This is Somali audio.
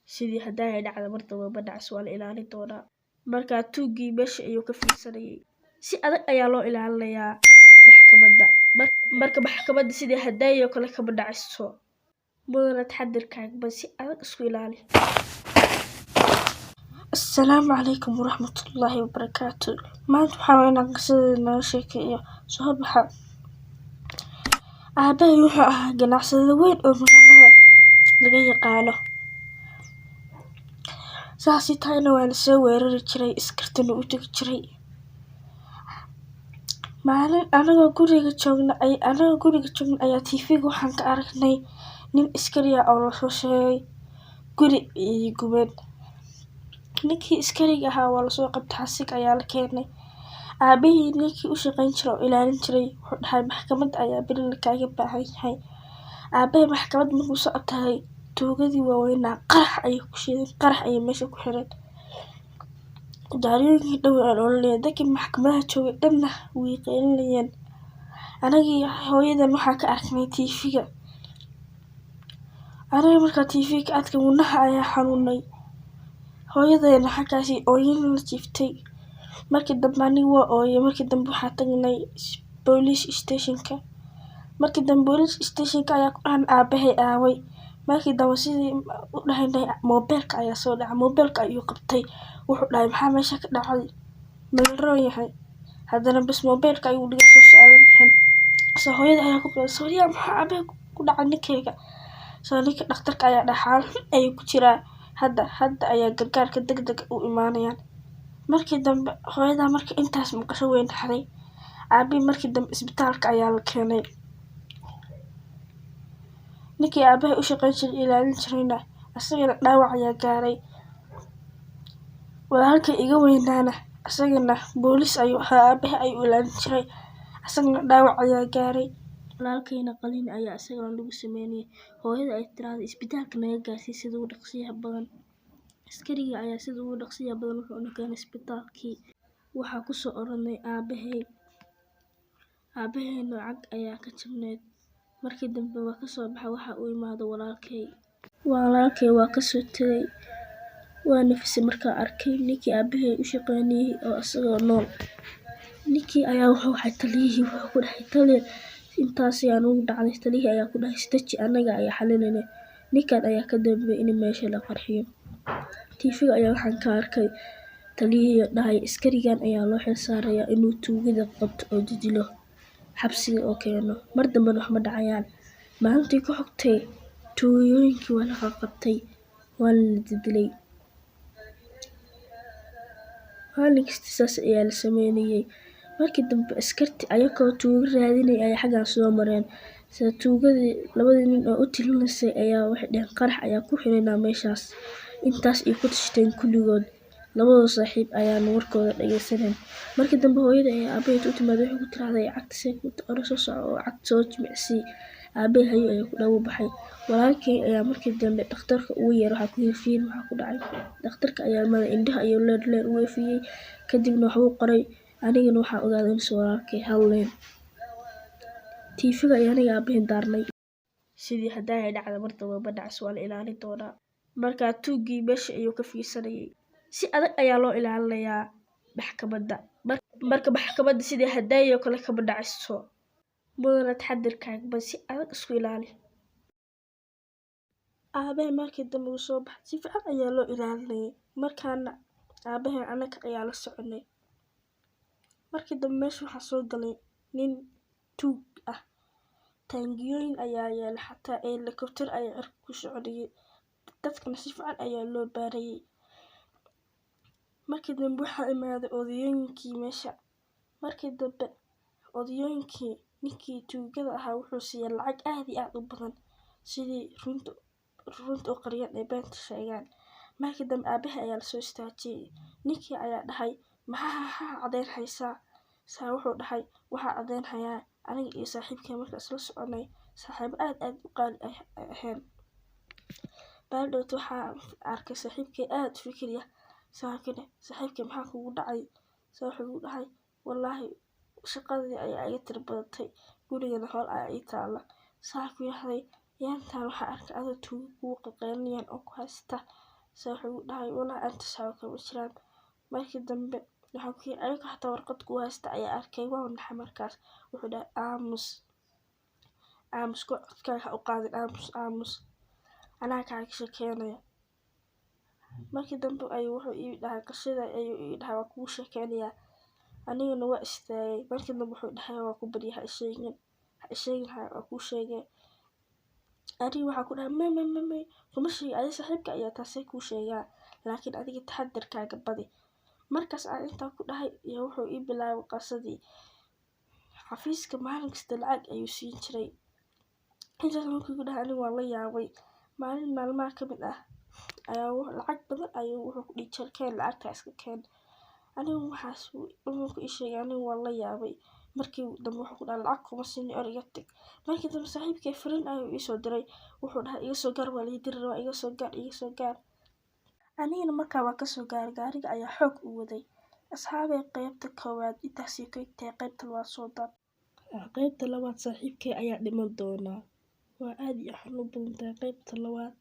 Sidii haddaay dhacda mar damba ma dhacayso, waa la ilaalin doonaa. Markaa tuuggii meesha ayuu ka fiirsanayay. Si adag ayaa loo ilaalinayaa maxkamadda. Marka maxkamadda sidii haddaay oo kale kama dhacayso. Mudane, taxadirkaaga bal si adag isku ilaali. Asalaamu calaykum waraxmatullaahi wabarakaatu. Maanta waxaan rabaa inaan qisadii naga sheekeeyo soo baxa. Aabahay wuxuu ahaa ganacsade weyn oo magaalada laga yaqaano. Saasi tahayna waa la soo weerari jiray, askartana u tagi jiray. Maalin anagoo guriga joogna ayaa TV-ga waxaan ka aragnay nin askari ah oo lasoo sheegay guri ay gubeen. Ninkii askariga ahaa waa lasoo qabtay, xabsiga ayaa la keenay. Aabihii ninkii u shaqayn jiray oo ilaalin jiray wuxuu dhahay, "Maxkamad ayaa beri kaaga baahan yahay." Aabahay maxkamad markuu soo tagay, tuugadii waaweynaa qarax ayay ku shideen, qarax ayay meesha ku xireen. Gaariyooyinkii dhan way ololayeen, dadkii maxkamadaha joogay dhanna way qaylinayeen. Anagii hooyadan waxaa ka aragnay TV-ga. Anaga markaa TV ka arkay, wadnaha ayaa xanuunay. Hooyadayna xaggaasi ooyin la jiiftay. Markii dambe aniga waa ooyay. Markii dambe waxaa tagnay police station-ka. Markii dambe police station-ka ayaa ku dhahan, "Aabahay aaway?" Markii dambe sidii u dhahaynay, moobeelka ayaa soo dhacay. Moobeelka ayuu qabtay. Wuxuu dhahay, "Maxaa meesha ka dhacay? Ma la roon yahay?" Haddana bas moobeelka ayuu dhigay, soo su'aalo bixin. So hooyada ayaa ku qaylisay, "Waryaa, maxaa aabahay ku dhacay ninkayga?" So ninka dhakhtarka ayaa dhahay, "Xaalad xun ayuu ku jiraa hadda, hadda ayaa gargaarka degdeg u imaanayaan." Markii dambe hooyada markii intaas maqasho way naxday. Aabihii markii dambe isbitaalka ayaa la keenay. Ninkii aabahay u shaqayn jiray, ilaalin jirayna, isagana dhaawac ayaa gaaray. Walaalkay iga weynaana isagana boolis ayuu ahaa, aabahay ayuu ilaalin jiray, isagana dhaawac ayaa gaaray. Walaalkayna qalliin ayaa isagana lagu sameynayay. Hooyada ay tiraahdo, "Isbitaalka naga gaarsii sida ugu dhaqsiyaha badan." Askarigii ayaa sida ugu dhaqsiyaha badan wuxuu na keenay isbitaalkii. Waxaa ku soo orodnay aabahay. Aabahayna cag ayaa ka jabneyd. Markii dambe waa ka soo baxay, waxa uu imaaday walaalkay. Walaalkay waa ka soo tagay. Waa nafisay markaa arkay ninkii aabahay u shaqeynayay oo isagoo nool. Ninkii ayaa wuxuu wacay taliyihii, wuxuu ku dhahay, "Taliye, intaas ayaa nagu dhacday." Taliyihii ayaa ku dhahay, "Isdeji, annaga ayaa xalinayna. Ninkan ayaa ka dambeeyay in meesha la qarxiyo." TV-ga ayaa waxaan ka arkay taliyihii dhahay, "Askarigan ayaa loo xil saarayaa inuu tuugada qabto oo dilo, xabsiga oo keeno. Mar dambena wax ma dhacayaan." Maalintii ku xigtay tuugooyinkii waa la qabtay, waa la dilay. Maalin kasta saas ayaa la sameynayay. Markii dambe askartii ayakoo tuugo raadinay ayaa xaggan soo mareen. Sida tuugadii labadii nin oo u talineysay ayaa waxay dhaheen, "Qarax ayaa ku xiranaa meeshaas." Intaas ay ku tashteen kulligood. Labada saaxiib ayaan warkooda dhageysanin. Markii dambe hooyada ayaa aabahay u timaaday, waxay ku tiraahday, "Cagta see ku oro, soo soco oo cagta soo jimicsii." Aabahay hayo ayuu ku dhaw baxay. Walaalkay ayaa markii dambe dhakhtarka ugu yeeray, waxaa ku yiri, "Fiir maxaa ku dhacay?" Dhakhtarka ayaa imaaday, indhaha ayuu leer leer ugu ifiyay, kadibna wax uu qoray. Anigana waxaan ogaaday inuusan walaalkay hadlayn. TV-ga ayaa aniga aabahay daarnay. Sidii haddaay dhacda mar damba ma dhacayso, waa la ilaalin doonaa. Markaa tuuggii meesha ayuu ka fiirsanayay. Si adag ayaa loo ilaalinayaa maxkamadda. Marka maxkamadda sidii haddaay oo kale kama dhacayso. Mudane, taxadirkaaga bal si adag isku ilaali. Aabahay markii dambe uu soo baxay, si fiican ayaa loo ilaalinayay. Markaana aabahay annaga ayaa la soconay. Markii dambe meesha waxaa soo galay nin tuug ah. Taangiyooyin ayaa yaala, xataa helicopter ayaa cirka ku soconayay. Dadkana si fiican ayaa loo baarayay. Markii dambe waxaa imaaday odayooyinkii meesha. Markii dambe odayooyinkii ninkii tuugada ahaa wuxuu siiyay lacag aad iyo aad u badan sidii runta u qariyaan ay beenta sheegaan. Markii dambe aabahay ayaa la soo istaajiyay. Ninkii ayaa dhahay, "Maxaa caddeyn haysaa?" Saa wuxuu dhahay, "Waxaa caddeyn hayaa aniga iyo saaxiibkay markaa isla soconay, saaxiibo aad aad u qaali ah ahayn. Baaldhowt waxaa arkay saaxiibkay aad u fikiraya. Saaxiibkay, saaxiibkay, maxaa kugu dhacay?" Saa wuxuu igu dhahay, "Wallaahi shaqadii ayaa iga tiro badatay, gurigana howl ayaa ii taala." Saa ku yiraahday, "Yaantan waxaa arkay adoo tuugo kugu qaylinayaan oo ku haysta." Se wuxuu igu dhahay, "Walaahi arrintaas waxba kama jiraan." Markii dambe waxaan ku yiri, "Ayaga xataa warqad ku haysta ayaa arkay." Waa naxay markaas. Wuxuu dhahay, "Aamus, aamus, codkaaga ha u qaadin, aamus, aamus, anaa kaaga sheekeynaya." Markii dambe ayuu wuxuu ii dhahay qisada, ayuu ii dhahay, "Waa kugu sheekeynayaa." Anigana waa istaagay. Markii dambe wuxuu dhahay, "Waa ku barya, ha isheegin, ha isheegin, waa kuu sheegay." Aniga waxaa ku dhahay, "May, may, may, may, kuma sheegin. Adiga saaxiibka ayaa taasay kuu sheegaa, laakiin adiga taxadarkaaga badi." Markaas aan intaa ku dhahay iyo wuxuu ii bilaabay qisadii. Xafiiska maalin kasta lacag ayuu siin jiray. Intaas markuu igu dhahay, aniga waan la yaabay. Maalin maalmaha ka mid ah ayaa lacag badan ayuu wuxuu ku dhihi jiray, "Keen lacagta, iska keen." Anigu waxaas markuu ii sheegay, anigu waan la yaabay. Markii dambe wuxuu ku dhahay, "Lacag kuma siinin, or iga tag." Markii dambe saaxiibkay fariin ayuu ii soo diray. Wuxuu dhahay, "Iga soo gaar, waa la ii diri rabaa, iga soo gaar, iga soo gaar." Anigana markaa waa kasoo gaaray, gaariga ayaa xoog u waday. Asxaabay, qeybta koowaad intaasay ku egtahay. Qeybta labaad soo dar. Qeybta labaad saaxiibkay ayaa dhiman doonaa. Waa aad iyo xanuun badan tahay qeybta labaad.